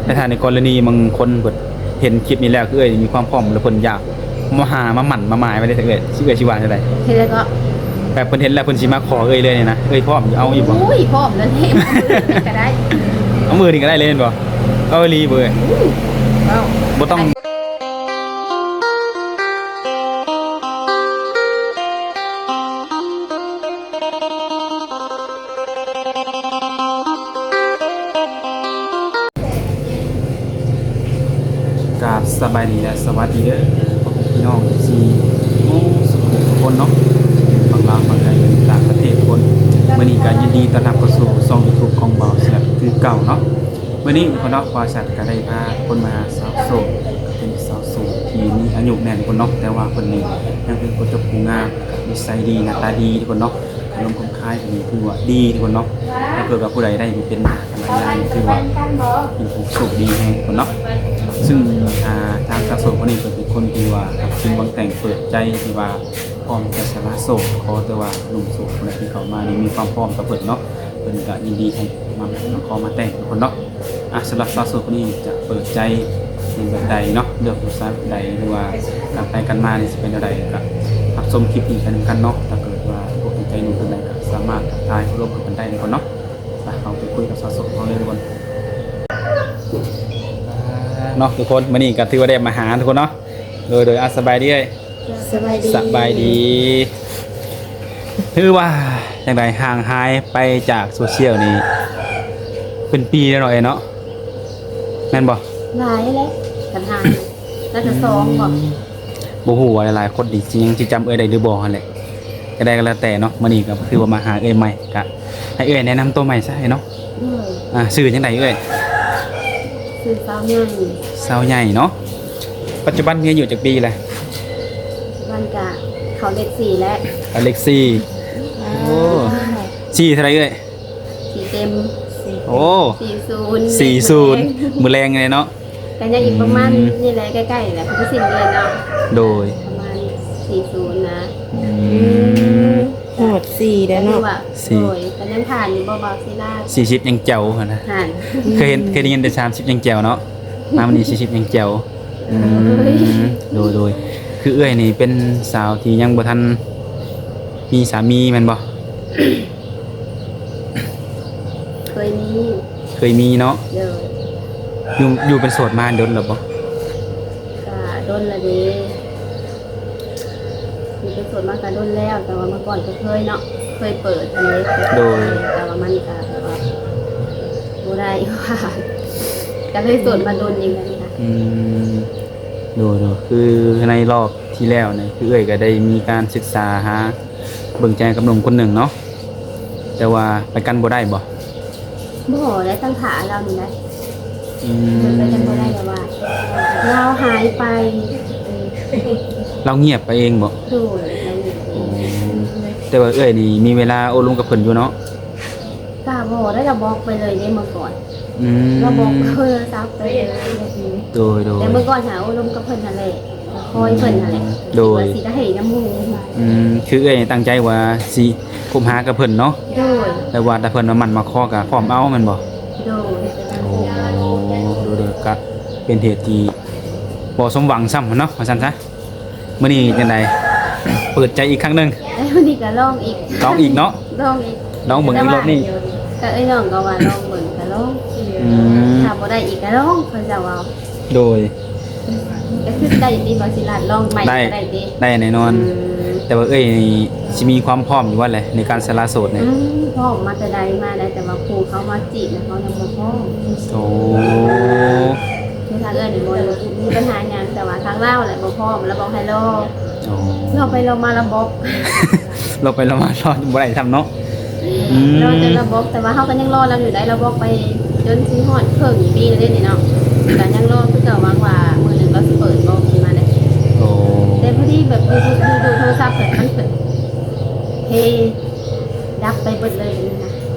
ແຕ່ຖ້າໃນກໍລະນີບາງຄົນເພິ່ນເຫັນຄລິບນີ້ແລ້ວ ຄືເອື້ອຍມີຄວາມພ້ອມ ແລ້ວເພິ່ນຢາກມາຫາມາໝັ້ນມາໝາຍໄວ້ເດ້ ເອື້ອຍ ເອື້ອຍຊິວ່າແນວໃດ? ເຮັດແລ້ວກໍ ແບບເພິ່ນເຫັນແລ້ວເພິ່ນຊິມາຂໍເອື້ອຍເລີຍນີ້ນະ ເອື້ອຍພ້ອມເອົາຢູ່ບໍ່? ໂອ້ຍ ພ້ອມແລ້ວເດ້ ມື້ນີ້ກໍໄດ້ ເອົາມື້ນີ້ກໍໄດ້ເລີຍແມ່ນບໍ່? ເອົາອີ່ຫຼີບໍ່ເອື້ອຍ? ອືມ ເອົາ ບໍ່ຕ້ອງ ກາບສະບາຍດີ ແລະ ສະຫວັດດີເດີ ພໍ່ແມ່ພີ່ນ້ອງ ເອັຟຊີ ໝູ່ສູ່ຜູ້ທຸກຄົນເນາະ ຝັ່ງລາວ ຝັ່ງໄທ ຕ່າງປະເທດທຸກຄົນ. ມື້ນີ້ກໍຍິນດີຕ້ອນຮັບເຂົ້າສູ່ຊ່ອງຢູທູບຂອງບ່າວແຊັບຄືເກົ່າເນາະ. ມື້ນີ້ທຸກຄົນເນາະ ບ່າວແຊັບກໍໄດ້ພາທຸກຄົນມາຫາສາວໂສດ ເປັນສາວໂສດທີ່ມີອາຍຸແນ່ທຸກຄົນເນາະ ແຕ່ວ່າເພິ່ນນີ້ຍັງເປັນຄົນເຈົ້າຜູ້ງາມ ນິໄສດີ ໜ້າຕາດີທຸກຄົນເນາະ. ອາລົມຄວາມຄາຍກໍຖືວ່າດີທຸກຄົນເນາະ. ຖ້າເກີດວ່າຜູ້ໃດໄດ້ໄປເປັນພະຍານ ຖືວ່າເປັນຜູ້ໂຊກດີແຮງທຸກຄົນເນາະ. ຊຶ່ງ ອ່າ ທາງສາວໂສດຄົນນີ້ເພິ່ນເປັນຄົນທີ່ວ່າຮັກຈິງຫວັງແຕ່ງ ເປີດໃຈ ທີ່ວ່າພ້ອມຈະສະຫຼະໂສດ. ຂໍແຕ່ວ່າໜຸ່ມໂສດຄົນໃດທີ່ເຂົ້າມານີ້ມີຄວາມພ້ອມກັບເພິ່ນເນາະ ເພິ່ນກໍຍິນດີໃຫ້ມາ ມາຂໍມາແຕ່ງທຸກຄົນເນາະ. ອ່ະ ສຳລັບສາວໂສດຄົນນີ້ຈະເປີດໃຈໃນແບບໃດເນາະ ເລືອກຜູ້ຊາຍແບບໃດ ຫຼືວ່າການໄປການມານີ້ຊິເປັນແນວໃດ ກໍຮັບຊົມຄລິບນີ້ໄປນຳກັນເນາະ. ຖ້າເກີດວ່າຖືກອົກຖືກໃຈໜຸ່ມຄົນໃດ ກໍສາມາດທັກທາຍລົມກັນໄດ້ທຸກຄົນເນາະ. ໄປ ເຮົາໄປຄຸຍກັບສາວໂສດເຮົາເລີຍທຸກຄົນ. ເນາະທຸກຄົນ ມື້ນີ້ກໍຖືວ່າໄດ້ມາຫາທຸກຄົນເນາະ. ໂດຍ ໂດຍ ອ່ະ ສະບາຍດີເອີຍ. ສະບາຍດີ ສະບາຍດີ. ຖືວ່າຈັ່ງໃດ ຫ່າງຫາຍໄປຈາກໂຊຊຽວນີ້ເປັນປີແລ້ວເນາະເອີຍເນາະ ແມ່ນບໍ່? ຫຼາຍແລ້ວ ຄັນຫ່າງ ໜ້າຈະສອງບໍ່? ອືມ ບໍ່ຮູ້ວ່າຫຼາຍໆຄົນນີ້ຊິຍັງຊິຈຳເອື້ອຍໄດ້ຫຼືບໍ່ຫັ້ນແຫຼະ. ຈັ່ງໃດກໍແລ້ວແຕ່ເນາະ ມື້ນີ້ກໍຄືວ່າມາຫາເອື້ອຍໃໝ່ ກະໃຫ້ເອື້ອຍແນະນຳຕົວໃໝ່ຊະເນາະ. ໂດຍ ອ່າ ຊື່ຈັ່ງໃດເອື້ອຍ? ຊື່ສາວໃຫຍ່. ສາວໃຫຍ່ເນາະ. ປັດຈຸບັນມີອາຍຸຈັກປີແລ້ວ? ປັດຈຸບັນກະເຂົ້າເລກສີ່ແລ້ວ. ເຂົ້າເລກສີ່. ໂອ້ ສີ່ເທົ່າໃດເອື້ອຍ? ສີ່ເຕັມ. ໂອ້ ສີ່ສູນ ສີ່ສູນ ມື້ແລງເລີຍເນາະ. ກໍຍັງອີກປະມານ ອືມ ນີ້ແຫຼະ ໃກ້ໆແຫຼະ ຄືສິ້ນເດືອນເນາະ. ໂດຍ ປະມານສີ່ສູນນະ. ອືມ ອືມ ຮອດສີ່ແລ້ວເນາະ. ກໍຖືວ່າ ສີ່ ໂດຍ ກໍຍັງຜ່ານຢູ່ບໍ່ ບ່າວສີລາ? ສີ່ສິບຍັງແຈວຫັ້ນນະ. ຫັ້ນ ເຄີຍເຫັນ ເຄີຍໄດ້ຍິນແຕ່ສາມສິບຍັງແຈວເນາະ ມາມື້ນີ້ສີ່ສິບຍັງແຈວ. ອືມ ໂດຍ ໂດຍ ຄືເອື້ອຍນີ້ເປັນສາວທີ່ຍັງບໍ່ທັນມີສາມີແມ່ນບໍ່? ເຄີຍມີ ເຄີຍມີເນາະ. ໂດຍ ຢູ່ ຢູ່ເປັນໂສດມາດົນແລ້ວບໍ່? ກະດົນລະເດ ຢູ່ເປັນໂສດມາກະດົນແລ້ວ ແຕ່ວ່າເມື່ອກ່ອນກໍເຄີຍເນາະ ເຄີຍເປີດຫັ້ນເດ. ໂດຍ ແຕ່ວ່າມັນກະແບບວ່າບໍ່ໄດ້ ກະເລີຍໂສດມາດົນອີກແລ້ວນີ້ນະ. ອືມ ໂດຍ ໂດຍ ຄືໃນລອບທີ່ແລ້ວນີ້ ຄືເອື້ອຍກໍໄດ້ມີການສຶກສາຫາເບິ່ງໃຈກັບໜຸ່ມຄົນໜຶ່ງເນາະ ແຕ່ວ່າໄປກັນບໍ່ໄດ້ບໍ່? ບໍ່ໄດ້ ຕັ້ງຖ້າລາວນີ້ນະ. ອືມ ໄປກັນບໍ່ໄດ້ ແຕ່ວ່າລາວຫາຍໄປ. ລາວງຽບໄປເອງບໍ່? ໂດຍ ລາວງຽບໄປເອງ. ໂອ້ ແຕ່ວ່າເອື້ອຍນີ້ມີເວລາໂອ້ລົມກັບເພິ່ນຢູ່ເນາະ? ກະບໍ່ໄດ້ ລາວບລັອກໄປເລີຍເດ້ເມື່ອກ່ອນ. ອືມ ລາວບລັອກໂທລະສັບໄປເລີຍ. ໂດຍ ໂດຍ ແຕ່ເມື່ອກ່ອນຫາໂອ້ລົມກັບເພິ່ນຫັ້ນແຫຼະ ຄອຍເພິ່ນຫັ້ນແຫຼະ. ໂດຍ ວ່າຊິໄດ້ນຳໝູ່. ອືມ ຄືເອື້ອຍຕັ້ງໃຈວ່າຊິຄົບຫາກັບເພິ່ນເນາະ? ໂດຍ ແຕ່ວ່າຖ້າເພິ່ນມາໝັ້ນມາຂໍກໍພ້ອມເອົາແມ່ນບໍ່? ໂດຍ ໂອ້ ໂດຍ ໂດຍ ກະເປັນເຫດທີ່ບໍ່ສົມຫວັງຊ້ຳເນາະ ວ່າຊັ້ນຊະ. ມື້ນີ້ຈັ່ງໃດ ເປີດໃຈອີກຄັ້ງໜຶ່ງ? ເອີ ມື້ນີ້ກໍລອງອີກ ລອງອີກເນາະ. ລອງອີກ ລອງເບິ່ງອີກລອບນີ້. ກໍເອີຍ ນ້ອງກໍວ່າລອງເບິ່ງກໍລອງ. ອືມ ຖ້າບໍ່ໄດ້ອີກກໍລອງ ເຂົາເຈົ້າເວົ້າ. ໂດຍ ກໍຄືໄດ້ຕິ ບໍ່ຊິລາດ ລອງໃໝ່ກໍໄດ້ຕິ? ໄດ້ ໄດ້ແນ່ນອນ. ອືມ ແຕ່ວ່າເອື້ອຍນີ້ຊິມີຄວາມພ້ອມຢູ່ບໍ່ແຫຼະ ໃນການສະຫຼະໂສດນີ້? ອືມ ພ້ອມມາແຕ່ໃດມາແລ້ວ ແຕ່ວ່າຜູ້ເຂົາມາຈີບນະ ເຂົາຍັງບໍ່ພ້ອມ. ໂອ້ ຄືທາງເອື້ອຍນີ້ບໍ່ໄດ້ມີບັນຫາຫຍັງ ແຕ່ວ່າທາງລາວແຫຼະບໍ່ພ້ອມ ລາວບອກໃຫ້ລໍ. ອໍ ລໍໄປລໍມາລາວບລັອກ ລໍໄປລໍມາລໍບໍ່ໄດ້ຊ້ຳເນາະ. ອືມ ລໍຈົນລາວບລັອກ ແຕ່ວ່າເຮົາກໍຍັງລໍລາວຢູ່ໄດ໋ ລາວບລັອກໄປຈົນຊິຮອດເຄິ່ງປີແລ້ວເດ້ນີ້ເນາະ ກໍຍັງລໍຄືເກົ່າ ຫວັງວ່າມື້ໜຶ່ງລາວຊິເປີດບລັອກຂຶ້ນມາໄດ໋. ໂອ້ ແຕ່ພໍດີແບບດູໆ ດູໂທລະສັບແບບມັນເປີດ ເພ ດັບໄປເບິດເລີຍແບບນີ້ນະ.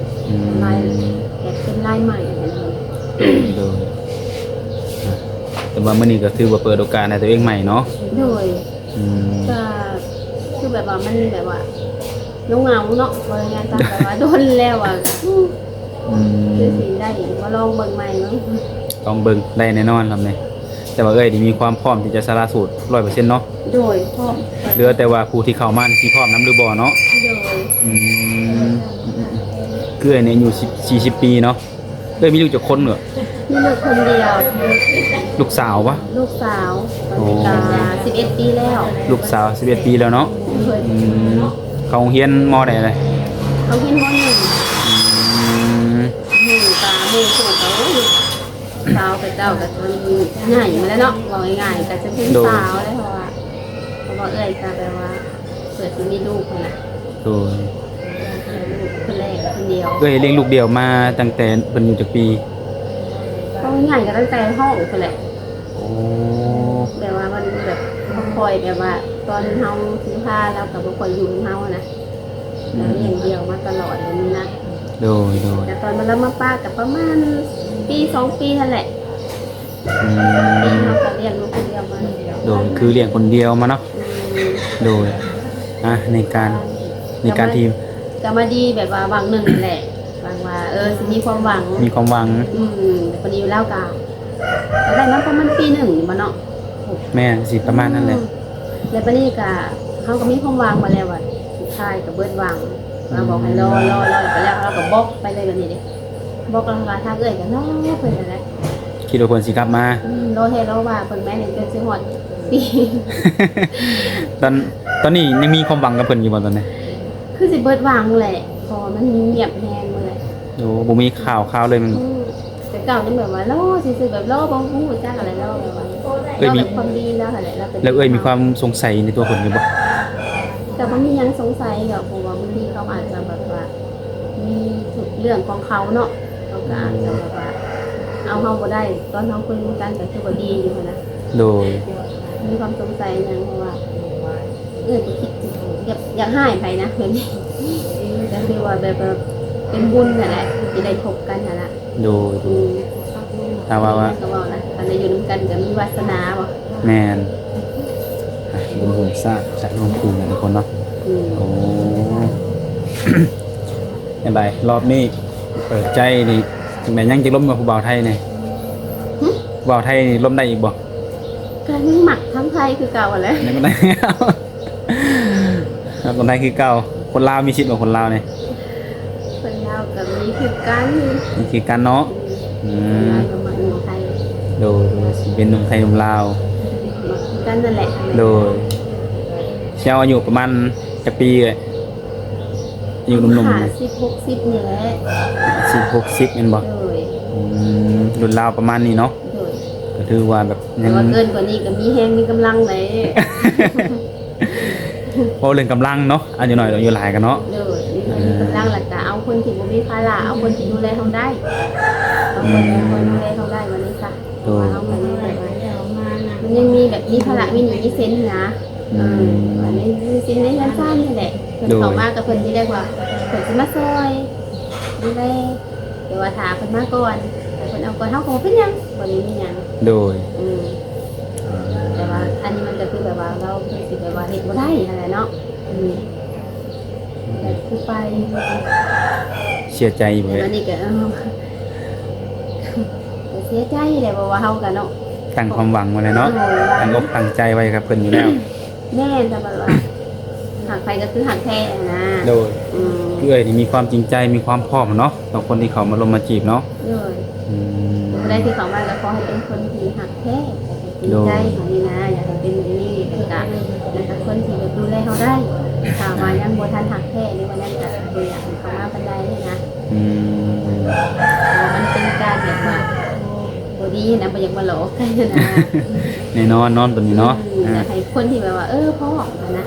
ອືມ ລາຍ ແບບເປັນລາຍໃໝ່. ໂດຍ ແຕ່ວ່າມື້ນີ້ກໍຖືວ່າເປີດໂອກາດໃຫ້ຕົວເອງໃໝ່ເນາະ. ໂດຍ ອືມ ກໍຄືແບບວ່າມັນແບບວ່າເຫງົາໆເນາະ ເວົ້າງ່າຍໆ ແບບວ່າດົນແລ້ວອະ. ອືມ ອືມ ຄືຊິໄດ້ມາລອງເບິ່ງໃໝ່ເນາະ. ເ ລອງເບິ່ງໄດ້ແນ່ນອນລຳນີ້. ແຕ່ວ່າເອື້ອຍນີ້ມີຄວາມພ້ອມທີ່ຈະສະຫຼະໂສດຮ້ອຍເປີເຊັນເນາະ. ໂດຍ ພ້ອມ. ເຫຼືອແຕ່ວ່າຜູ້ທີ່ເຂົ້າມານີ້ຊິພ້ອມນຳຫຼືບໍ່ເນາະ. ໂດຍ. ອືມ ຄືເອື້ອຍນີ້ອາຍຸສິບ ສີ່ສິບປີເນາະ. ເອື້ອຍມີລູກຈັກຄົນເອີ? ມີລູກຄົນດຽວ. ລູກສາວບໍ່? ລູກສາວ. ໂອ້ ຕອນນີ້ກະສິບເອັດປີແລ້ວ. ລູກສາວສິບເອັດປີແລ້ວເນາະ. ໂດຍ. ອືມ ເຂົ້າໂຮງຮຽນ ມໍໃດລະ? ເຂົ້າຮຽນ ມໍໜຶ່ງ. ອືມ ໝູ່ກະ ໝູ່ເຂົາກະ ໂອ້ຍ ສາວເຂົາເຈົ້າກະຈົນໃຫຍ່ມາແລ້ວເນາະ ເວົ້າງ່າຍໆ ກະຈົນເປັນ ໂດຍ ສາວແລ້ວ ເພາະວ່າ ເພາະວ່າເອື້ອຍກະແບບວ່າເກີດຊິມີລູກຫັ້ນນະ. ໂດຍ. ລູກຄົນແລກຄົນດຽວ. ເອື້ອຍລ້ຽງລູກດຽວມາຕັ້ງແຕ່ເພິ່ນອາຍຸຈັກປີ? ເວົ້າງ່າຍໆ ກະຕັ້ງແຕ່ທ້ອງພຸ້ນແຫຼະ. ໂອ້ ແບບວ່າມັນແບບບໍ່ຄ່ອຍ ແບບວ່າຕອນເຮົາຊິພາລາວກະບໍ່ຄ່ອຍຢູ່ນຳເຮົານະ. ອືມ ລາວລ້ຽງດຽວມາຕະຫຼອດແບບນີ້ນະ. ໂດຍ ໂດຍ. ແຕ່ຕອນວ່າລາວມາປະກະປະມານປີສອງປີຫັ້ນແຫຼະ. ອືມ ປີເຮົາກະລ້ຽງລູກຄົນດຽວມາ. ໂດຍ ຄືລ້ຽງຄົນດຽວມາເນາະ. ອືມ ໂດຍ. ອ່ະ ໃນການ ໃນການທີ່ ກະມາດີແບບວ່າຫວັງໜຶ່ງຫັ້ນແຫຼະ ຫວັງວ່າ ເອີ ຊິມີຄວາມຫວັງ ມີຄວາມຫວັງ. ອືມ ແຕ່ພໍດີຢູ່ລາວກະ ກະໄດ້ມາປະມານປີໜຶ່ງນີ້ບໍ່ເນາະ. ແມ່ນ ຊິປະມານນັ້ນແຫຼະ. ອືມ ແລ້ວບາດນີ້ກະ ເຮົາກະມີຄວາມຫວັງມາແລ້ວ ບາດສຸດທ້າຍກະເບິດຫວັງ ມາບອກໃຫ້ລໍ ອືມ ລໍ ລໍ ແລ້ວເຮົາກະບລັອກໄປເລີຍບາດນີ້ເດ້. ບລັອກແລ້ວກະທາງເອື້ອຍກະລໍເພິ່ນຫັ້ນແຫຼະ. ຄິດວ່າເພິ່ນຊິກັບມາ. ອືມ ລໍແທ້ລໍວ່າເພິ່ນແມ່ນຈົນຊິຮອດປີ. ຕອນ ຕອນນີ້ຍັງມີຄວາມຫວັງກັບເພິ່ນຢູ່ບໍ່ຕອນນີ້? ຄືຊິເບິດຫວັງແຫຼະ ເພາະວ່າມັນງຽບແຮງໝົດແຫຼະ. ໂອ້ ບໍ່ມີຂ່າວຄາວເລີຍແມ່ນບໍ່? ອືມ ແຕ່ເກົ່າຍັງແບບວ່າລໍຊື່ໆ ແບບລໍບໍ່ຮູ້ຈັກຫັ້ນແຫຼະ ລໍແບບວ່າ ເອື້ອຍມີ ລໍແບບຄວາມດີລາວຫັ້ນແຫຼະ. ແລ້ວເປັນ ແລ້ວເອື້ອຍມີຄວາມສົງໄສໃນຕົວເພິ່ນຢູ່ບໍ່? ກະບໍ່ມີຫຍັງສົງໄສດອກ ເພາະວ່າບາງທີເຂົາອາດຈະແບບວ່າ ມີທຸກເລື່ອງຂອງເຂົາເນາະ ເຂົາກະອາດຈະແບບວ່າ ອືມ ເອົາເຮົາບໍ່ໄດ້ ຕອນເຮົາຄຸຍກັນກະຄືວ່າດີຢູ່ຫັ້ນນະ. ໂດຍ. ມີຄວາມສົງໄສຫຍັງ ເພາະວ່າເອື້ອຍບໍ່ຄິດ ຢາກ ຢາກຮ້າຍໃຜນະແບບນີ້ ກະຄືວ່າແບບ ແບບເປັນບຸນຫັ້ນແຫຼະ ທີ່ໄດ້ພົບກັນຫັ້ນນະ. ໂດຍ ໂດຍ. ອືມ ຖ້າວ່າ ວ່າ ກະເວົ້ານະ ຄັນໄດ້ຢູ່ນຳກັນກະມີວາສະໜາບໍ່? ແມ່ນ. ອ່ະ ບຸນຮ່ວມຊາດ ຊາດຮ່ວມພູນນະທຸກຄົນເນາະ. ອືມ ໂອ້ ຈັ່ງໃດ ຮອບນີ້ເປີດໃຈນີ້ ຈັ່ງໃດ ຍັງຈະລົມກັບຜູ້ບ່າວໄທນີ້? ຫຶ? ຜູ້ບ່າວໄທນີ້ລົມໄດ້ອີກບໍ່? ກະຍັງມັກທາງໄທຄືເກົ່າຫັ້ນແຫຼະ. ຍັງໄດ້ ຄົນໄທຄືເກົ່າ. ຄົນລາວມີສິດບໍ່ ຄົນລາວນີ້? ຄົນລາວກະມີຄືກັນ. ມີຄືກັນເນາະ. ອືມ ອືມ ຄົນລາວກະມັກໜຸ່ມໄທ. ໂດຍ ໂດຍ ຊິເປັນໜຸ່ມໄທໜຸ່ມລາວ ມັກຄືກັນນັ້ນແຫຼະ. ໂດຍ. ເຈົ້າອາຍຸປະມານຈັກປີເອື້ອຍ? ອາຍຸໜຸ່ມໆ ຫ້າສິບ ຫົກສິບນີ້ແຫຼະ. ຫ້າສິບ ຫົກສິບແມ່ນບໍ່? ໂດຍ. ອືມ ລຸ້ນລາວປະມານນີ້ເນາະ. ໂດຍ. ກະຖືວ່າແບບ ແຕ່ວ່າເກີນກວ່ານີ້ກະມີແຮງມີກຳລັງໄດ໋. ເວົ້າເລື່ອງກຳລັງເນາະ ອາຍຸໜ້ອຍອາຍຸຫຼາຍກັນເນາະ. ໂດຍ ມີແຮງມີກຳລັງ ແລ້ວກະເອົາຄົນທີ່ບໍ່ມີພາລະ ເອົາຄົນທີ່ດູແລເຮົາໄດ້ ເອົາຄົນທີ່ ອືມ ຄົນດູແລເຮົາໄດ້ ວ່າຊັ້ນຊະ. ໂດຍ. ເພາະວ່າເຮົາກະຍັງແບບວ່າ ມັນຍັງມີແບບມີພາລະມີໜີ້ມີສິນຫັ້ນນະ. ອືມ ເອີ ມີໜີ້ມີສິນໃນເຮືອນຊານນີ້ແຫຼະ. ໂດຍ. ເພິ່ນເຂົ້າມາກະເພິ່ນຊິໄດ້ວ່າ ເພິ່ນຊິມາຊ່ອຍດູແລ ແຕ່ວ່າຖ້າເພິ່ນມາກ່ອນ ຖ້າເພິ່ນເອົາກ່ອນ ເຮົາກະບໍ່ເປັນຫຍັງ ບໍ່ໄດ້ມີຫຍັງ. ໂດຍ. ອືມ ແຕ່ວ່າອັນນີ້ມັນກະຄືແບບວ່າ ລາວຄືຊິແບບວ່າເຮັດບໍ່ໄດ້ຫັ້ນແຫຼະເນາະ. ອືມ ແຕ່ຄືໄປ ເສຍໃຈຢູ່ບໍ່? ແຕ່ວ່ານີ້ກະ ເອີ ກະເສຍໃຈແຫຼະ ເພາະວ່າເຮົາກະເນາະ ຕັ້ງຄວາມຫວັງໄວ້ແລ້ວເນາະ. ໂດຍ. ຕັ້ງອົກຕັ້ງໃຈໄວ້ກັບເພິ່ນຢູ່ແລ້ວ. ແມ່ນ ຖ້າແບບວ່າ ຮັກໃຜກະຄືຮັກແທ້ຫັ້ນນະ. ໂດຍ. ອືມ ຄືເອື້ອຍນີ້ມີຄວາມຈິງໃຈ ມີຄວາມພ້ອມເນາະ ຕໍ່ຄົນທີ່ເຂົ້າມາລົມມາຈີບເນາະ. ໂດຍ. ອືມ ຜູ້ໃດທີ່ເຂົ້າມາກະຂໍໃຫ້ເປັນຄົນທີ່ຮັກແທ້ ຈິງໃຈ ໂດຍ ຫັ້ນນີ້ນະ ຢາກໃຫ້ເປັນແບບນີ້ ແລ້ວກະ ແລ້ວກະຄົນທີ່ແບບດູແລເຮົາໄດ້. ຖ້າວ່າຍັງບໍ່ທັນຮັກແທ້ ຫຼືວ່າຍັງກະບໍ່ຢາກໃຫ້ເຂົ້າມາປານໃດຫັ້ນນະ. ອືມ ເພາະວ່າມັນເປັນການແບບວ່າ ບໍ່ດີນະ ບໍ່ຢາກມາຫຼອກກັນນະ. ແນ່ນອນເນາະ ໂຕນີ້ເນາະ. ອືມ ອ່າ ຢາກໃຫ້ຄົນທີ່ແບບວ່າ ເອີ ພ້ອມຫັ້ນນະ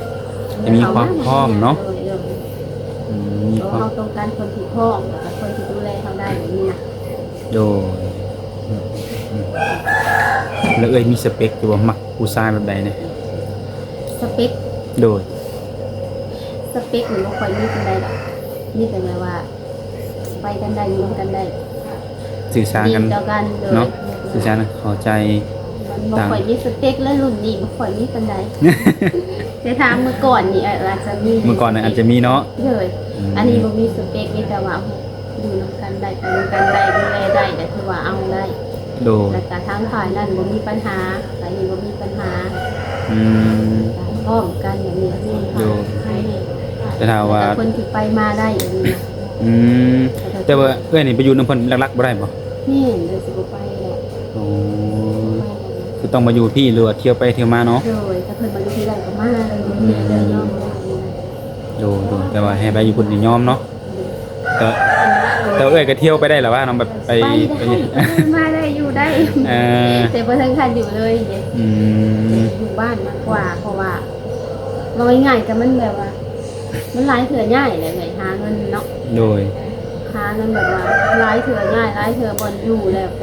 ຈະມີຄວາມພ້ອມເນາະ. ໂດຍ ໂດຍ. ອືມ ມີຄວາມ ເພາະເຮົາຕ້ອງການຄົນທີ່ພ້ອມ ແລ້ວກະຄົນທີ່ດູແລເຮົາໄດ້ແບບນີ້ນະ. ໂດຍ. ແລ້ວເອື້ອຍມີສະເປັກຢູ່ບໍ່? ມັກຜູ້ຊາຍແບບໃດແດ່? ສະເປັກ? ໂດຍ. ສະເປັກນີ້ບໍ່ຄ່ອຍມີປານໃດດອກ ມີແຕ່ແບບວ່າ ໄປກັນໄດ້ ຢູ່ນຳກັນໄດ້ ສື່ສານກັນ ດີຕໍ່ກັນ. ໂດຍ. ເນາະ ສື່ສານ ເຂົ້າໃຈ. ມັນບໍ່ ຕ່າງ ຄ່ອຍມີສະເປັກ ແລະ ລຸ້ນນີ້ບໍ່ຄ່ອຍມີປານໃດ. ແຕ່ຖ້າເມື່ອກ່ອນນີ້ ເອີ ອາດຈະມີ ເມື່ອກ່ອນນີ້ອາດຈະມີເນາະ. ໂດຍ. ອືມ ອັນນີ້ບໍ່ມີສະເປັກ ມີແຕ່ວ່າ ຢູ່ນຳກັນໄດ້ ໄປນຳກັນໄດ້ ດູແລໄດ້ ກະຖືວ່າເອົາໄດ້. ໂດຍ ແລ້ວກະທາງຝ່າຍນັ້ນບໍ່ມີບັນຫາ ຝ່າຍນີ້ບໍ່ມີບັນຫາ ອືມ ພ້ອມກັນແບບນີ້ ໂດຍ ແຕ່ຖ້າວ່າ ແລ້ວກະຄົນທີ່ໄປມາໄດ້ແບບນີ້ນະ ອືມ ແຕ່ວ່າເອື້ອຍນີ້ໄປຢູ່ນຳເພິ່ນຫຼັກໆບໍ່ໄດ້ບໍ່? ແມ່ນ ເອີ ຊິບໍ່ໄປແຫຼະ ໂອ້ ຄືຕ້ອງມາຢູ່ພີ້ ຫຼືວ່າທ່ຽວໄປທ່ຽວມາເນາະ ໂດຍ ຖ້າເພິ່ນມາຢູ່ພີ້ໄດ້ກໍມາເລີຍ ແມ່ນ ເລີຍເນາະ ໂດຍ ໂດຍ ແຕ່ວ່າໃຫ້ໄປຢູ່ພຸ້ນນີ້ຍອມເນາະ ແຕ່ ແຕ່ເອື້ອຍກໍທ່ຽວໄປໄດ້ລະວ່າເນາະ ແບບໄປ ໄປໄດ້ ໄປ ມາໄດ້ ຢູ່ໄດ້ ເອີ ແຕ່ບໍ່ເຖິງຂັ້ນຢູ່ເລີຍເດ້ ອືມ ຢູ່ບ້ານມາກກວ່າ ເພາະວ່າ ເວົ້າງ່າຍໆ ກໍມັນແບບວ່າ ມັນຫຼາຍເທື່ອຍ້າຍແຫຼະ ເອື້ອຍ ຫາເງິນເນາະ ໂດຍ ຫາເງິນແບບວ່າຫຼາຍເທື່ອຍ້າຍ ຫຼາຍເທື່ອບ່ອນຢູ່ ແລ້ວກໍ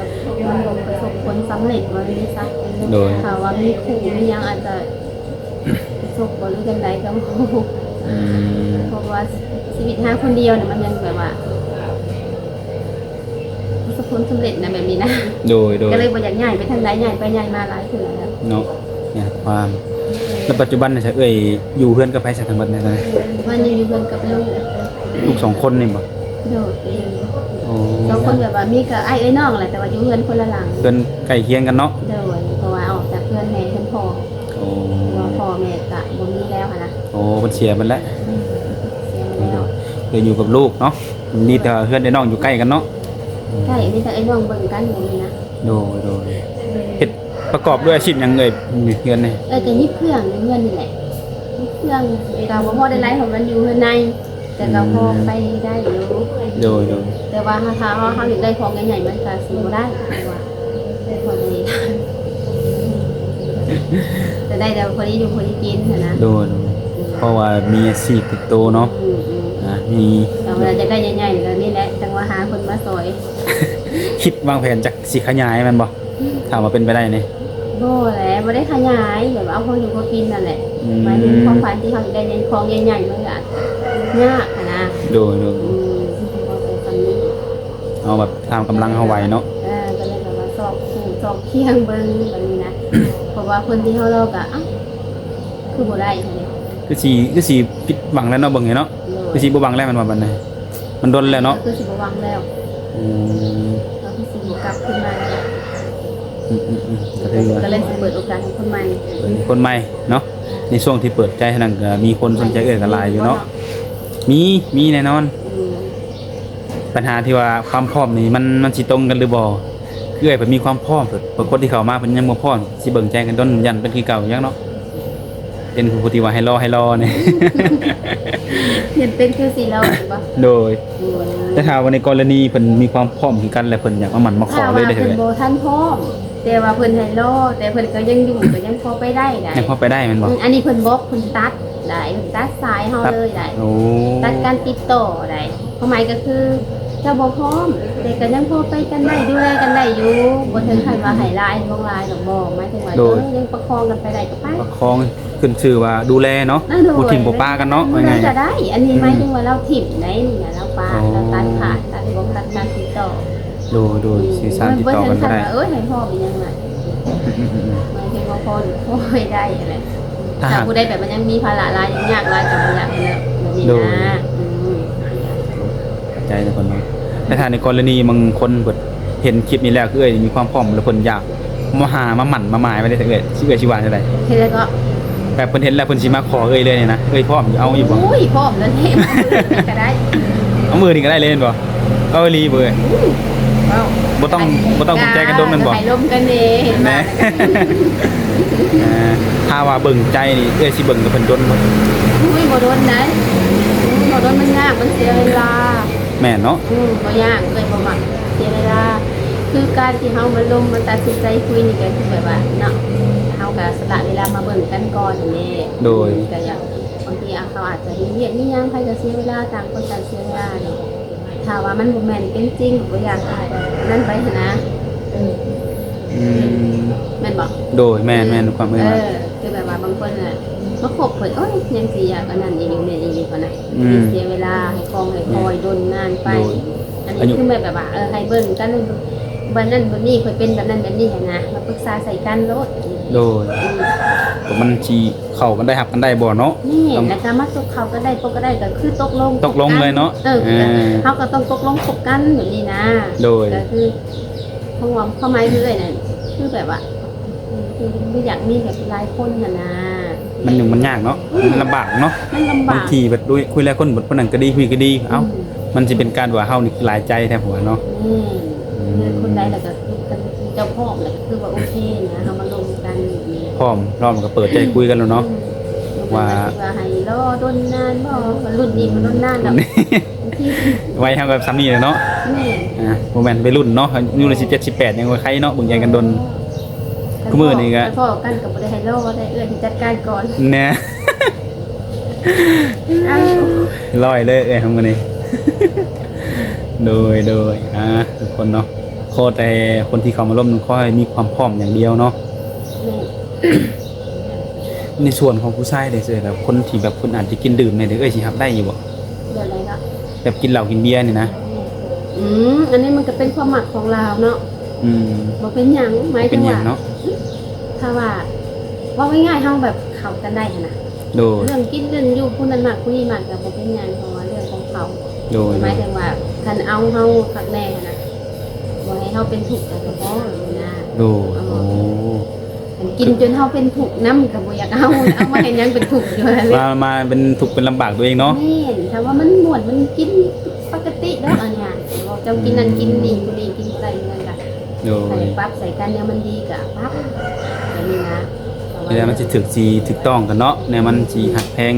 ມັນບໍ່ປະສົບຜົນສຳເລັດ ວ່າຊັ້ນຊະ ໂດຍ ຖ້າວ່າມີຄູ່ມີຫຍັງອາດຈະ ປະສົບບໍ່ ຫຼືຈັ່ງໃດກໍບໍ່ຮູ້ ອືມ ເພາະວ່າຊີວິດຫາຄົນດຽວນີ້ມັນຍັງແບບວ່າປະສົບຜົນສຳເລັດນະ ແບບນີ້ນະ ໂດຍ ໂດຍ ກໍເລີຍບໍ່ຢາກຍ້າຍໄປທາງໃດ ຍ້າຍໄປຍ້າຍມາຫຼາຍເທື່ອແລ້ວເນາະ ຍາກຄວາມ ແລ້ວປັດຈຸບັນນີ້ຊະເອື້ອຍຢູ່ເຮືອນກັບໃຜຊະທັງໝົດນີ້ຕອນນີ້? ມັນຍັງຢູ່ເຮືອນກັບລູກ ລູກສອງຄົນນີ້ບໍ່? ໂດຍ ໂອ້ ສອງຄົນ ແບບວ່າມີກໍອ້າຍເອື້ອຍນ້ອງແຫຼະ ແຕ່ວ່າຢູ່ເຮືອນຄົນລະຫຼັງ ເຮືອນໃກ້ຄຽງກັນເນາະ ໂດຍ ເພາະວ່າອອກຈາກເຮືອນແມ່ເຮືອນພໍ່ ໂອ້ ເພາະວ່າພໍ່ແມ່ກະບໍ່ມີແລ້ວຫັ້ນນະ ໂອ້ ເພິ່ນເສຍເບິດແລ້ວ ອືມ ເສຍເບິດແລ້ວ ເພິ່ນຢູ່ກັບລູກເນາະ ມີແຕ່ເຮືອນອ້າຍນ້ອງຢູ່ໃກ້ກັນເນາະ ໃກ້ ມີແຕ່ອ້າຍນ້ອງເບິ່ງກັນແບບນີ້ນະ ໂດຍ ໂດຍ ເຮັດປະກອບດ້ວຍອາຊີບຫຍັງເອີຍ ເຮືອນນີ້? ເອີ ກໍຫຍິບເຄື່ອງຢູ່ເຮືອນນີ້ແຫຼະ ຫຍິບເຄື່ອງ ກໍບໍ່ພໍໄດ້ຫຼາຍ ເພາະມັນຢູ່ເຮືອນໃນ ແຕ່ກໍພໍໄປໄດ້ຢູ່ ໂດຍ ໂດຍ ແຕ່ວ່າຖ້າເຮົາ ເຮົາຢາກໄດ້ຂອງໃຫຍ່ໆ ມັນກໍຊິບໍ່ໄດ້ ເພາະວ່າ ພໍໄດ້ ຈະໄດ້ແຕ່ພໍດີຢູ່ພໍດີກິນຫັ້ນນະ ໂດຍ ໂດຍ ເພາະວ່າມີອາຊີບຕິດໂຕເນາະ ອືມໆ ອ່າ ມີ ແຕ່ວ່າຢາກໄດ້ໃຫຍ່ໆ ແລ້ວນີ້ແຫຼະ ຈັ່ງວ່າຫາຄົນມາຊ່ອຍ ຄິດວາງແຜນຈັກຊິຂະຫຍາຍແມ່ນບໍ່? ຖ້າວ່າເປັນໄປໄດ້ນີ້ ບໍ່ແຫຼະ ບໍ່ໄດ້ຂະຫຍາຍ ແບບວ່າເອົາພໍຢູ່ພໍກິນນັ້ນແຫຼະ ອືມ ໝາຍເຖິງຄວາມຝັນທີ່ເຮົາຢາກໄດ້ຂອງໃຫຍ່ໆ ມັນກໍອາດຍາກຫັ້ນນະ ໂດຍ ໂດຍ ອືມ ເຮົາໄປສ່ຳນີ້ ເອົາແບບຕາມກຳລັງເຮົາໄຫວເນາະ ເອີ ກໍເລີຍແບບວ່າຊອກຄູ່ຊອກຄຽງເບິ່ງແບບນີ້ນະ ເພາະວ່າຄົນທີ່ເຮົາລໍກໍ ເອົ້າ ຄືບໍ່ໄດ້ຫັ້ນເດ ຄືຊິ ຄືຊິຜິດຫວັງແລ້ວເນາະ ເບິ່ງນີ້ເນາະ ໂດຍ ຄືຊິບໍ່ຫວັງແລ້ວແມ່ນບໍ່ບັດນີ້? ມັນດົນແລ້ວເນາະ ກໍຄືຊິບໍ່ຫວັງແລ້ວ ອືມ ກໍຄືຊິບໍ່ກັບຄືນມາແລ້ວ ອືມໆໆ ກໍຖືວ່າ ກໍເລີຍຊິເປີດໂອກາດໃຫ້ຄົນໃໝ່ ເປີດໃຫ້ຄົນໃໝ່ເນາະ ໃນຊ່ວງທີ່ເປີດໃຈຫັ້ນນະ ກໍມີຄົນສົນໃຈເອື້ອຍກໍຫຼາຍຢູ່ເນາະ ມີ ມີແນ່ນອນ ອືມ ບັນຫາທີ່ວ່າຄວາມພ້ອມນີ້ ມັນ ມັນຊິຕົງກັນຫຼືບໍ່? ເອື້ອຍເພິ່ນມີຄວາມພ້ອມ ບາງຄົນທີ່ເຂົ້າມາເພິ່ນຍັງບໍ່ພ້ອມ ຊິເບິ່ງໃຈກັນດົນ ຢ້ານເປັນຄືເກົ່າຫຍັງເນາະ ເປັນຜູ້ທີ່ວ່າໃຫ້ລໍ ໃຫ້ລໍນີ້ ຍັງເປັນຄືຊິລໍຢູ່ບໍ່? ໂດຍ ໂດຍ ແຕ່ຖ້າວ່າໃນກໍລະນີເພິ່ນມີຄວາມພ້ອມຄືກັນ ແລ້ວເພິ່ນຢາກມາໝັ້ນມາຂໍເລີຍເດ້ ຖ້າວ່າເພິ່ນບໍ່ທັນພ້ອມ ແຕ່ວ່າເພິ່ນໃຫ້ລໍ ແຕ່ເພິ່ນກໍຍັງຢູ່ ກໍຍັງພໍໄປໄດ້ໄດ໋ ຍັງພໍໄປໄດ້ແມ່ນບໍ່? ອືມ ອັນນີ້ເພິ່ນບລັອກ ເພິ່ນຕັດໄດ໋ ເພິ່ນຕັດສາຍເຮົາເລີຍໄດ໋ ຕັດ ໂອ້ ຕັດການຕິດຕໍ່ໄດ໋ ຄວາມໝາຍກໍຄື ເຈົ້າບໍ່ພ້ອມ ແຕ່ກໍຍັງພໍໄປກັນໄດ້ ດູແລກັນໄດ້ຢູ່ ບໍ່ເຖິງຂັ້ນວ່າໃຫ້ຫຼາຍ ຫຼວງຫຼາຍດອກ ບໍ່ ໝາຍເຖິງວ່າ ໂດຍ ເອີ ຍັງປະຄອງກັນໄປໄດ້ກໍໄປ ປະຄອງ ຂຶ້ນຊື່ວ່າດູແລເນາະ ເອີ ໂດຍ ບໍ່ຖິ້ມບໍ່ປະກັນເນາະ ເອີ ວ່າງ່າຍໆ ກໍໄດ້ ອັນນີ້ ອືມ ໝາຍເຖິງວ່າລາວຖິ້ມໄດ໋ນີ້ນະ ລາວປະ ອໍ ລາວຕັດຂາດ ຕັດ ຕັດການຕິດຕໍ່ ໂດຍ ໂດຍ ອືມ ສື່ສານຕິດຕໍ່ກັນບໍ່ໄດ້ ເອີຍ ໃຫ້ພ້ອມອີຫຍັງລະ ອືມໆໆໆ ໝາຍເຖິງວ່າພໍ ພໍໄດ້ຫັ້ນແຫຼະ ຖ້າຫາກ ຖ້າຜູ້ໃດແບບວ່າຍັງມີພາລະຫຼາຍ ຍາກຫຼາຍ ກໍບໍ່ຢາກຫັ້ນແຫຼະ ແບບນີ້ນະ ໂດຍ ອືມ ເຂົ້າໃຈແລ້ວເພິ່ນເນາະ ແຕ່ຖ້າໃນກໍລະນີບາງຄົນເພິ່ນເຫັນຄລິບນີ້ແລ້ວ ຄືເອື້ອຍນີ້ມີຄວາມພ້ອມ ແລ້ວເພິ່ນຢາກມາຫາມາໝັ້ນມາໝາຍໄວ້ເດ້ ເອື້ອຍ ຊິ ເອື້ອຍຊິວ່າແນວໃດ? ເຮັດແລ້ວກໍ ແບບເພິ່ນເຫັນແລ້ວເພິ່ນຊິມາຂໍເອື້ອຍເລີຍນີ້ນະ ເອື້ອຍພ້ອມຢູ່ ເອົາຢູ່ບໍ່? ໂອ້ຍ ພ້ອມແລ້ວເດ້ ມື້ນີ້ກໍໄດ້ ເອົາມື້ນີ້ກໍໄດ້ເລີຍແມ່ນບໍ່? ເອົາອີ່ຫຼີບໍ່ເອື້ອຍ? ອືມ ເວົ້າ ບໍ່ຕ້ອງ ບໍ່ຕ້ອງສົນໃຈກັນດົນແມ່ນບໍ່? ໃຫ້ລົມກັນແດ່ ແມ່ນ ອ່າ ຖ້າວ່າເບິ່ງໃຈນີ້ ເອື້ອຍຊິເບິ່ງກັບເພິ່ນດົນບໍ່? ໂອ້ຍ ບໍ່ດົນໃດ ບໍ່ດົນ ມັນຍາກ ມັນເສຍເວລາ ແມ່ນເນາະ ອືມ ບໍ່ຍາກ ເອື້ອຍບໍ່ມັກເສຍເວລາ ຄືການທີ່ເຮົາມາລົມມາຕັດສິນໃຈຄຸຍນີ້ ກໍຄືແບບວ່າເນາະ ເຮົາກໍສະຫຼະເວລາມາເບິ່ງກັນກ່ອນຫັ້ນແຫຼະ ໂດຍ ກໍຢາກ ບາງທີ ອ່າ ເຂົາອາດຈະມີວຽກມີຫຍັງ ໃຜກໍເສຍເວລາ ຕ່າງຄົນຕ່າງເສຍເວລາເນາະ ຖ້າວ່າມັນບໍ່ແມ່ນເປັນຈິງ ກໍບໍ່ຢາກ ອັນນັ້ນໄປຫັ້ນນະ ອືມ ອືມ ແມ່ນບໍ່? ໂດຍ ແມ່ນໆ ຄວາມເອີ ເອີ ຄືແບບວ່າບາງຄົນນະ ມາຄົບເພິ່ນ ໂອ້ຍ ຍັງຊິຢາກອັນນັ້ນອີກ ແມ່ນອີກຫັ້ນນະ ອືມ ເສຍເວລາໃຫ້ຄອງໃຫ້ຄອຍດົນນານໄປ ໂດຍ ອັນນີ້ຄືແບບ ແບບວ່າ ເອີ ໃຫ້ເບິ່ງກັນ ແບບນັ້ນແບບນີ້ ຂ້ອຍເປັນແບບນັ້ນແບບນີ້ຫັ້ນນະ ມາປຶກສາໃສ່ກັນໂລດ ໂດຍ ອືມ ມັນຊິເຂົ້າກັນໄດ້ ຮັບກັນໄດ້ບໍ່ເນາະ ແມ່ນ ຕ້ອງ ແລ້ວກໍມາຕົກເຂົ້າກັນໄດ້ ຕົກກັນໄດ້ ກໍຄືຕົກລົງ ຕົກລົງເລີຍເນາະ ເອີ ເອີ ເຮົາກໍຕ້ອງຕົກລົງຄົບກັນແບບນີ້ນະ ໂດຍ ກໍຄື ເພາະວ່າຄວາມໝາຍເອື້ອຍນັ້ນ ຄືແບບວ່າ ຄືບໍ່ຢາກມີແບບຫຼາຍຄົນຫັ້ນນະ ມັນຫຍຸ້ງມັນຍາກເນາະ ມັນລຳບາກເນາະ ມັນລຳບາກ ບາງທີແບບດ້ວຍຄຸຍຫຼາຍຄົນ ບາດຄົນນັ້ນກໍດີ ຄົນນີ້ກໍດີ ເອົ້າ ອືມ ມັນຊິເປັນການວ່າເຮົານີ້ຫຼາຍໃຈແທ້ ຜົວເນາະ ແມ່ນ ອືມ ເລືອກຄົນໃດແລ້ວກໍ ເຈົ້າພ້ອມແລ້ວກໍຄືວ່າໂອເຄນະ ເຮົາມາລົມກັນ ພ້ອມ ພ້ອມກໍເປີດໃຈຄຸຍກັນໂລດເນາະ ອືມ ວ່າ ວ່າໃຫ້ລໍດົນນານບໍ່ ວ່າລຸ້ນນີ້ບໍ່ດົນນານດອກ ໄວເຮົາກໍສ່ຳນີ້ແຫຼະເນາະ ແມ່ນ ອ່າ ບໍ່ແມ່ນໄວລຸ້ນເນາະ ອາຍຸສິບເຈັດ ສິບແປດ ຍັງບໍ່ໄຄເນາະ ເບິ່ງໃຫຍ່ກັນດົນ ອໍ ຄືມື້ນີ້ກໍ ຄັນພໍ້ກັນກໍບໍ່ໄດ້ໃຫ້ລໍໄດ້ ເອື້ອຍຊິຈັດການກ່ອນ ແນ່ ອ້າວ ລອຍເລີຍເອື້ອຍເຮົາມື້ນີ້ ໂດຍ ໂດຍ ອ່າ ທຸກຄົນເນາະ ຂໍແຕ່ຄົນທີ່ເຂົ້າມາລົມ ຂໍໃຫ້ມີຄວາມພ້ອມຢ່າງດຽວເນາະ ແມ່ນ ໃນສ່ວນຂອງຜູ້ຊາຍເດ້ ແບບຄົນທີ່ແບບເພິ່ນອາດຈະກິນດື່ມແດ່ເດ້ ເອື້ອຍຊິຮັບໄດ້ຢູ່ບໍ່? ແບບໃດເນາະ? ແບບກິນເຫຼົ້າກິນເບຍນີ້ນະ ອືມ ອັນນີ້ມັນກໍເປັນຄວາມມັກຂອງລາວເນາະ ອືມ ບໍ່ເປັນຫຍັງ ໝາຍເຖິງວ່າ ບໍ່ເປັນຫຍັງເນາະ ຖ້າວ່າ ເວົ້າງ່າຍໆ ເຮົາແບບເຂົ້າກັນໄດ້ຫັ້ນນະ ໂດຍ ເລື່ອງກິນເລື່ອງຢູ່ ຜູ້ນັ້ນມັກຜູ້ນີ້ມັກກໍບໍ່ເປັນຫຍັງ ເພາະວ່າເລື່ອງຂອງເຂົາ ໂດຍ ໝາຍເຖິງວ່າ ຄັນເອົາເຮົາຄັກແນ່ຫັ້ນນະ ບໍ່ໃຫ້ເຮົາເປັນທຸກກໍພໍຫັ້ນນະ ໂດຍ ເອີ ໂອ້ ຄັນກິນຈົນເຮົາເປັນທຸກນຳກໍບໍ່ຢາກເອົາ ເອົາມາເຮັດຫຍັງເປັນທຸກຢູ່ຫັ້ນແຫຼະ ມາ ມາເປັນທຸກເປັນລຳບາກຕົວເອງເນາະ ແມ່ນ ຖ້າວ່າມັນມ່ວນມັນກິນປົກກະຕິດອກ ອັນນີ້ ເຈົ້າກິນນັ້ນກິນນີ້ ຜູ້ນີ້ກິນບໍ່ໄດ້ ມັນກໍ ໂດຍ ໃຫ້ປັບໃສ່ກັນ ແນວມັນດີກໍປັບ ແບບນີ້ນະ ແລ້ວມັນຊິຖືກ ຊິຖືກຕ້ອງກັນເນາະ ແນວມັນຊິຮັກແພງ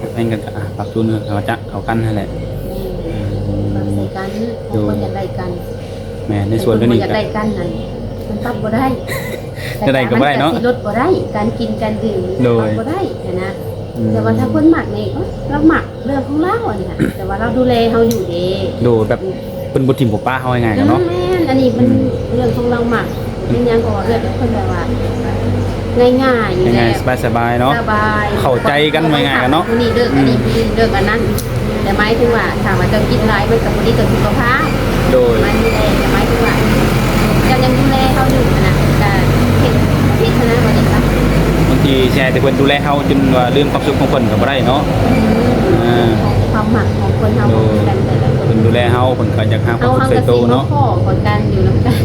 ຮັກແພງກັນກໍ ອ່າ ປັບຈູນເຂົ້າຈະ ເຂົ້າກັນຫັ້ນແຫຼະ ແມ່ນ ອືມ ປັບໃສ່ກັນ ໂດຍ ຄົນຢາກໄດ້ກັນ ແມ່ນ ໃນສ່ວນຕົວນີ້ ຄົນບໍ່ຢາກໄດ້ກັນນັ້ນ ມັນປັບບໍ່ໄດ້ ແນວໃດກໍບໍ່ໄດ້ເນາະ ແຕ່ມັນກໍຊິລົດບໍ່ໄດ້ ການກິນການດື່ມ ໂດຍ ປັບບໍ່ໄດ້ຫັ້ນນະ ອືມ ແຕ່ວ່າຖ້າຄົນມັກນີ້ ເອີ ລາວມັກ ເລື່ອງຂອງລາວອັນນີ້ນະ ແຕ່ວ່າລາວດູແລເຮົາຢູ່ເດ້ ໂດຍ ແບບ ອືມ ເພິ່ນບໍ່ຖິ້ມບໍ່ປະເຮົາ ງ່າຍໆກັນເນາະ ອືມ ແມ່ນ ອັນນີ້ມັນ ອືມ ເລື່ອງຂອງລາວມັກ ເປັນຫຍັງກໍວ່າເອື້ອຍເປັນຄົນແບບວ່າງ່າຍໆຢູ່ແລ້ວ ງ່າຍໆ ສະບາຍໆເນາະ ສະບາຍ ເຂົ້າໃຈກັນ ເວົ້າງ່າຍໆກັນເນາະ ຜູ້ນີ້ເລີກ ອືມ ອັນນີ້ຜູ້ນີ້ເລີກອັນນັ້ນ ແຕ່ໝາຍເຖິງວ່າ ຖ້າວ່າເຈົ້າກິນຫຼາຍມັນກໍບໍ່ດີຕໍ່ສຸຂະພາບ ໂດຍ ມັນແຫຼະ ແຕ່ໝາຍເຖິງວ່າ ເຈົ້າຍັງດູແລເຮົາຢູ່ຫັ້ນນະ ກໍເຮັດຜິດຫັ້ນນະ ວ່າຈັ່ງຊະ ບາງທີຊິໃຫ້ແຕ່ເພິ່ນດູແລເຮົາຈົນວ່າລືມຄວາມສຸກຂອງເພິ່ນກໍບໍ່ໄດ້ເນາະ ອືມ ອ່າ ຄວາມມັກຂອງຄົນເຮົາ ໂດຍ ບໍ່ຄືກັນແຕ່ລະຄົນ ເພິ່ນດູແລເຮົາ ເພິ່ນກໍຢາກຫາຄວາມສຸກໃສ່ໂຕເນາະ ເຮົາກໍຊິມາຂໍກັນຢູ່ນຳກັນ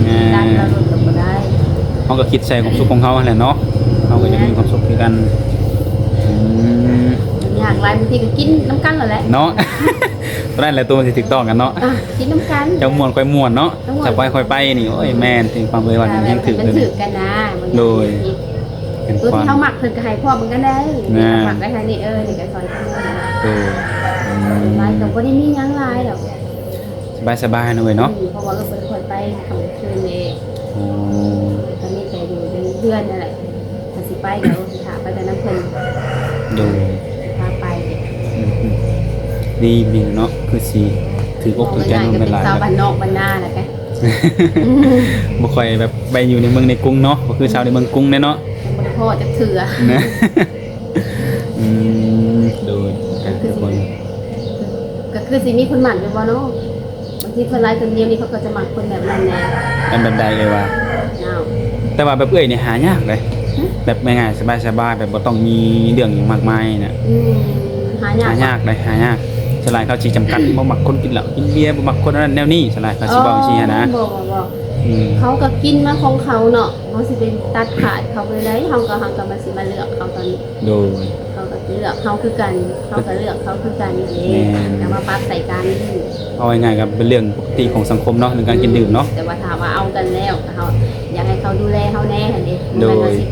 ອ່າ ກັນລະດົນກໍບໍ່ໄດ້ ເຮົາກໍຄິດໃສ່ຄວາມສຸກຂອງເຮົາຫັ້ນແຫຼະເນາະ ເຮົາກໍຢາກມີຄວາມສຸກຄືກັນ ອືມ ຍາກຫຼາຍ ບາງທີກໍກິນນຳກັນຫັ້ນແຫຼະເນາະ ຕອນນັ້ນແຫຼະໂຕມັນຊິຖືກຕ້ອງກັນເນາະ ອ່ະ ກິນນຳກັນ ເຈົ້າມ່ວນຂ້ອຍມ່ວນເນາະ ເຈົ້າມ່ວນ ຖ້າຂ້ອຍ ຂ້ອຍໄປນີ້ ໂອ້ຍ ແມ່ນ ຖືກຄວາມເວວານີ້ແຮງຖືກ ມັນຖືກກັນນະ ໂດຍ ເປັນຄວາມ ຕົວທີ່ເຮົາມັກເພິ່ນກໍໃຫ້ພວກມັນກໍໄດ້ ອ່າ ມັກໄດ້ທາງນີ້ ເອີ ນີ້ກໍຊ່ອຍກັນ ໂດຍ ອືມ ຫຼາຍກໍບໍ່ໄດ້ມີຫຍັງຫຼາຍດອກ ສະບາຍໆເນາະເອື້ອຍເນາະ ອືມ ເພາະວ່າເອື້ອຍບໍ່ໄດ້ຄ່ອຍໄປຄ່ຳຄືນເດ້ ອໍ ກໍມີແຕ່ຢູ່ໃນເຮືອນນັ້ນແຫຼະ ຖ້າຊິໄປກໍຊິຖ້າໄປແຕ່ນຳເພິ່ນ ໂດຍ ພາໄປ ອືມໆ ດີແມ່ນເນາະ ຄືຊິຖືກອົກຖືກໃຈ ເວົ້າງ່າຍໆກໍເປັນຊາວບ້ານນອກບ້ານນາແຫຼະກະ ບໍ່ຄ່ອຍແບບໄປຢູ່ໃນເມືອງໃນກຸງເນາະ ບໍ່ຄືຊາວໃນເມືອງກຸງແດ່ເນາະ ຍັງບໍ່ໄດ້ພໍ້ຈັກເທື່ອ ນະ ອືມ ໂດຍ ອ່ະ ທຸກຄົນ ກໍຄືຊິມີຄົນມັກຢູ່ບໍ່ເນາະ? ບາງທີຄົນຫຼາຍຄົນດຽວນີ້ເຂົາກໍຈະມັກຄົນແບບນັ້ນແຫຼະ ເປັນແບບໃດເອື້ອຍວ່າ? ອ້າວ ແຕ່ວ່າແບບເອື້ອຍນີ້ຫາຍາກເດ້ ຫຶ? ແບບງ່າຍໆ ສະບາຍໆ ແບບບໍ່ຕ້ອງມີເລື່ອງຫຍັງມາກມາຍນະ ອືມ ຫາຍາກ ຫາຍາກເດ້ ຫາຍາກ ສ່ວນຫຼາຍເຂົາຊິຈຳກັດ ບໍ່ມັກຄົນກິນເຫຼົ້າກິນເບຍ ບໍ່ມັກຄົນອັນນັ້ນແນວນີ້ ສ່ວນຫຼາຍເຂົາຊິເວົ້າຈັ່ງຊີ້ຫັ້ນນະ ບໍ່ ບໍ່ ບໍ່ ອືມ ເຂົາກໍກິນມາຂອງເຂົາເນາະ ເຮົາຊິໄປຕັດຂາດເຂົາໄປໃດ ເຮົາກໍ ເຮົາກໍມາຊິມາເລືອກເຂົາຕອນນີ້ ໂດຍ ເຂົາກໍເລືອກເຮົາຄືກັນ ເຮົາກໍເລືອກເຂົາຄືກັນເດ້ ແມ່ນ ກໍມາປັບໃສ່ກັນ ເອົາງ່າຍໆກໍເປັນເລື່ອງປົກກະຕິຂອງສັງຄົມເນາະ ເລື່ອງການກິນດື່ມເນາະ ແຕ່ວ່າຖ້າວ່າເອົາກັນແລ້ວ ກໍເຮົາຢາກໃຫ້ເຂົາດູແລເຮົາແດ່ຫັ້ນເດ້ ໂດຍ ບໍ່ແມ່ນວ່າຊິ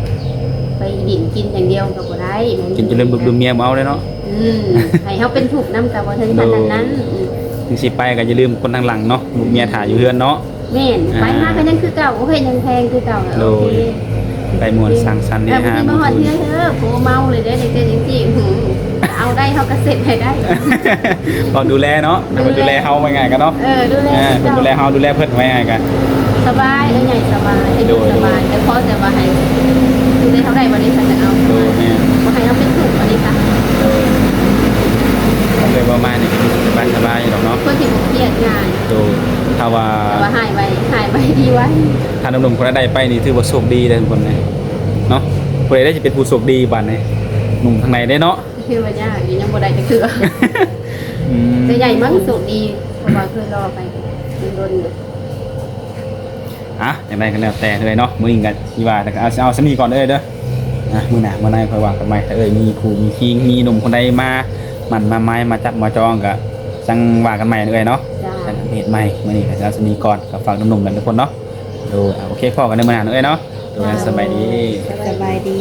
ໄປຫຼິ້ນກິນຢ່າງດຽວກໍບໍ່ໄດ້ ກິນຈົນລືມລູກລືມເມຍບໍ່ເອົາເດ້ເນາະ ອືມ ໃຫ້ເຮົາເປັນທຸກນຳກໍບໍ່ເຖິງຂັ້ນນັ້ນ ໂດຍ ອືມ ຈັ່ງຊິໄປກໍຢ່າລືມຄົນທາງຫຼັງເນາະ ລູກເມຍຖ້າຢູ່ເຮືອນເນາະ ແມ່ນ ອ່າ ໄປມາກໍຍັງຄືເກົ່າ ໂອເຄ ຍັງແພງຄືເກົ່າ ໂດຍ ໂອເຄ ໄປມ່ວນສັງສັນເຮຮາ ເອີ ມື້ຄືນ ເອີ ໂອ້ ເມົາເລີຍເດ້ ຈັ່ງຊີ້ຈັ່ງຊີ້ ຫື ເອົາໄດ້ເຮົາກໍເຊັດໃຫ້ໄດ້ ຕ້ອງດູແລເນາະ ໃຫ້ເພິ່ນດູແລເຮົາ ເວົ້າງ່າຍໆກັນເນາະ ເອີ ດູແລ ອ່າ ເພິ່ນດູແລເຮົາ ດູແລເພິ່ນ ເວົ້າງ່າຍໆກັນ ສະບາຍ ເອີ ໃຫຍ່ສະບາຍ ໂດຍ ສະບາຍ ໂດຍ ແຕ່ພໍແຕ່ວ່າໃຫ້ດູແລເຮົາໄດ້ ບັດນີ້ຊັ້ນກໍເອົາ ໂດຍ ແມ່ນ ບໍ່ໃຫ້ເຮົາເປັນທຸກ ບັດນີ້ຊະ ໂດຍ ເລີຍປະມານນີ້ ສະບາຍໆດອກເນາະ ຄົນທີ່ບໍ່ຄຽດງ່າຍ ໂດຍ ຖ້າວ່າ ແຕ່ວ່າຫາຍໄວ ຫາຍໄວດີໄວ ຖ້າໜຸ່ມໆຄົນໃດໄດ້ໄປນີ້ຖືວ່າໂຊກດີເດ້ທຸກຄົນເນາະ ຜູ້ໃດໄດ້ຊິເປັນຜູ້ໂຊກດີບາດນີ້ ໜຸ່ມທາງໃດເດ້ເນາະ ຄືວ່າຍາກຢູ່ ຍັງບໍ່ໄດ້ຈັກເທື່ອ ອືມ ສ່ວນໃຫຍ່ມັນໂຊກດີ ເພາະວ່າເຄີຍລໍໄປດົນໆຢູ່ ອ່ະ ຈັ່ງໃດກໍແລ້ວແຕ່ເອື້ອຍເນາະ ມື້ນີ້ກໍຊິວ່າ ແຕ່ກໍເອົາ ເອົາສ່ຳນີ້ກ່ອນເອື້ອຍເດີ. ອ່ະ ມື້ໜ້າມື້ໃນຄ່ອຍວ່າກັນໃໝ່ ຖ້າເອື້ອຍມີຄູ່ມີຄີງ ມີໜຸ່ມຄົນໃດມາໝັ້ນມາໝາຍ ມາຈັບມາຈອງ ກໍຈັ່ງວ່າກັນໃໝ່ເອື້ອຍເນາະ. ເຮັດໃໝ່ ມື້ນີ້ກໍຊິເອົາສ່ຳນີ້ກ່ອນ ກໍຝາກໜຸ່ມໆ ແລະ ທຸກຄົນເນາະ. ໂດຍ ໂອເຄ ພໍ້ກັນໃນມື້ໜ້າເອື້ອຍເນາະ. ໂດຍ ສະບາຍດີ. ສະບາຍດີ.